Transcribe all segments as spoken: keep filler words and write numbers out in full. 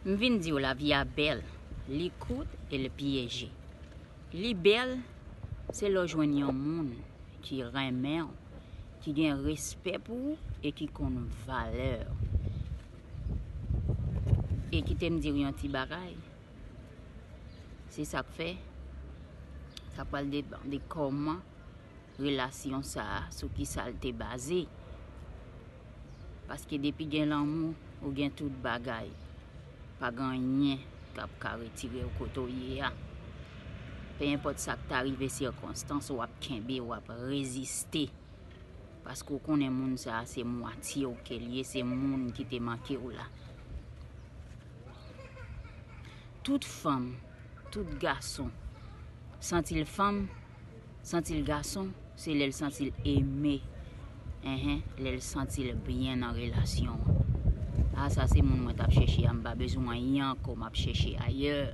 M vin di w lavi a bèl, li kout e l pyeje. Li bèl, se lè w jwenn yon moun ki renmen w, ki gen respè pou ou e ki konn valè w. E kite m di w yon ti bagay, se sa k fè, sa pral depann de kòman relasyon sa a, sou ki sa l te baze. Paske depi gen lanmou, ou gen tout bagay. Pa gen anyen k ap ka retire w kote w ye a. Pe enpòt sa k ta rive sikonstans, w ap kenbe, w ap reziste. Paske w konnen moun sa a se mwatye w ke l ye, se moun ki te manke w la. Tout fanm, tout gason, santi l fanm, santi l gason, se lè l santi l eme. Enhen, lè l santi l byen nan relasyon an. A, sa se moun mwen t ap chèche a, m pa bezwen anyen ankò, m ap chèche ayè.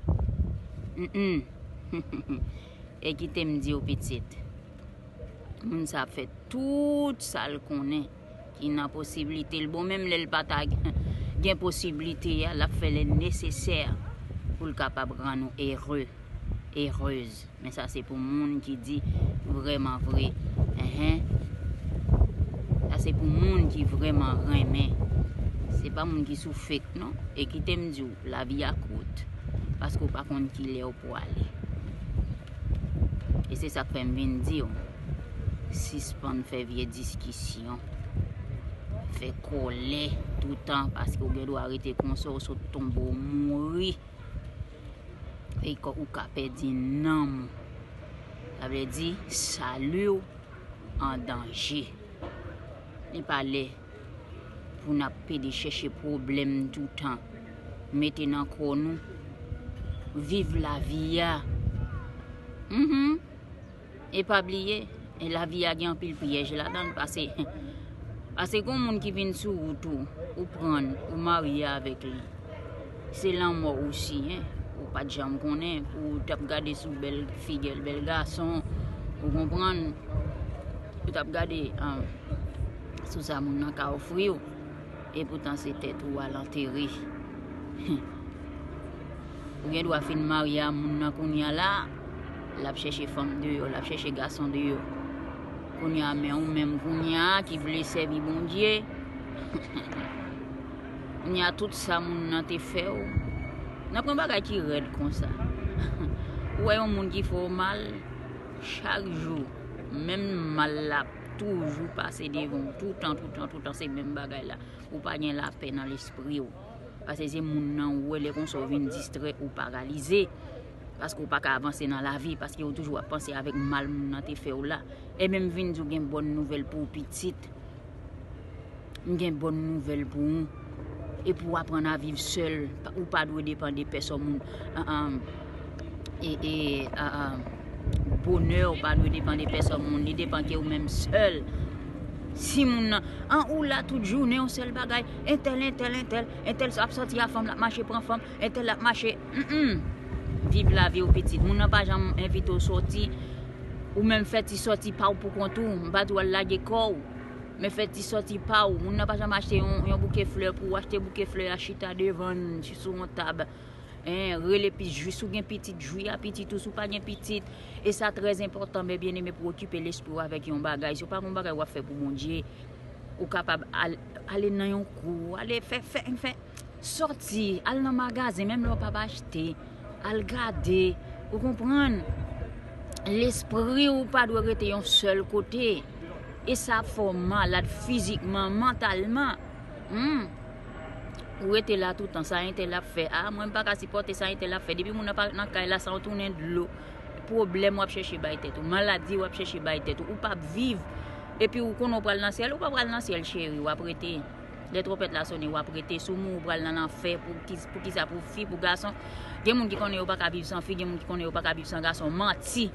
Mm, mm. E kite m di w, pitit, moun sa ap fè tout sa l konnen ki nan posiblite l. Bon, menm lè l pa ta gen posiblite a, l ap fè le nesesè pou l kapab rann ou ere, erez. Men sa se pou moun ki di vrèman vre. Enhen. Sa se pou moun ki vrèman renmen. Se pa moun ki sou fake non. E kite m di w, lavi a kout. Paske w pa konn kilè w pwale. E se sa k fè m vin di w, sispann fè vye diskisyon, fè kòlè toutan, paske w gen dwa rete konsa, w sot tonbe, w mouri. E kò ou ka pèdi nanm ou. Sa vle di, sali w an danje. Li pa lè pou n ap pede chèche pwoblèm toutan, mete nan kò nou. Viv lavi a. Mhm. E pa bliye, e lavi a gen anpil pyèj ladan l, pase, pase gen moun ki vin sou wout ou, ou pran l, ou marye avèk li. Se lanmò osi, en. Ou pa t janm konnen, ou t ap gade sou bèl figi, bèl gason, ou konprann? Ou t ap gade, ah, sou sa moun nan ka ofri w, e poutan se tèt ou al antere. Ou gen dwa fin marye a moun nan kounye a la, l ap chèche fanm deyò, l ap chèche gason deyò. Kounye a, men ou menm kounye a ki vle sèvi Bondye. Kounye a, tout sa moun nan te fè w. Nan pran bagay ki rèd konsa. Ou wè yon moun ki fè w mal, chak jou, menm mal la ap toujou pase devan w. Toutan, toutan, toutan, se menm bagay la. Ou pa gen lapè nan lespri w. Paske se moun nan ou wè lè konsa w vin distrè, ou paralize. Paske w pa ka avanse nan lavi, paske w toujou ap panse avèk mal moun nan te fè w la. Ebyen, m vin di w gen bòn nouvèl pou w, pitit. M gen bòn nouvèl pou ou. E pou w aprann a viv sèl, pa- ou pa dwe depann de pèsòn moun. An, an, e, e, an, an, bonè w pa dwe depann de pèsòn moun. Li depann ke ou menm sèl. Si moun nan, an, ou la tout jounen, yon sèl bagay, entèl, entèl, entèl, entèl ap sòti a fanm, l ap mache pran fanm, entèl ap mache, mm, mm. Viv lavi w, pitit. Moun nan pa janm envite w sòti. Ou menm fè ti sòti pa w pou kont ou. M pa di w al lage kò w. Men fè ti sòti pa w. Moun nan pa janm achte yon, yon bouke flè pou w. Achte bouke flè a, chita devan l, sou yon tab. En, rele pi-, jwi, si w gen pitit, jwi a pitit ou, si w pa gen pitit. E sa trè enpòtan, men byeneme, pou okipe lespri w avèk yon bagay. Si w pa gen yon bagay w ap fè pou Bondye, ou kapab al-, ale nan yon kou, ale fè, fè, fè, sòti, al nan magazen, menm lè w p ap achte, al gade, ou konprann? Lespri w pa dwe rete yon sèl kote. E sa ap fè w malad fizikman, mantalman. Hmm. Ou rete la toutan, sa entèl ap fè. A, mwen m pa ka sipòte sa entèl ap fè. Depi moun nan parèt nan kay la, san w tounen dlo. Pwoblèm w ap chèche bay tèt ou. Maladi w ap chèche bay tèt ou. Ou p ap viv. Epi ou konnen w pral nan syèl. Ou pa pral nan syèl, cheri. W ap rete. Lè twonpèt la sonnen, w ap rete. Si w mouri, w pral nan lanfè. Pou ki, pou ki sa? Pou fi, pou gason. Gen moun ki konnen yo pa ka viv san fi. Gen moun ki konnen yo pa ka viv san gason. Manti.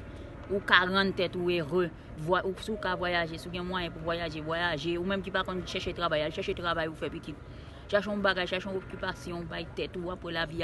Ou ka rann tèt ou ere. Vwa-, ou, si w ka vwayaje, si w gen mwayen pou vwayaje, vwayaje. Ou menm ki pa konn chèche travay, al chèche travay ou fè pitit. Chèche yon bagay, chèche yon okipasyon, bay tèt ou, apre lavi a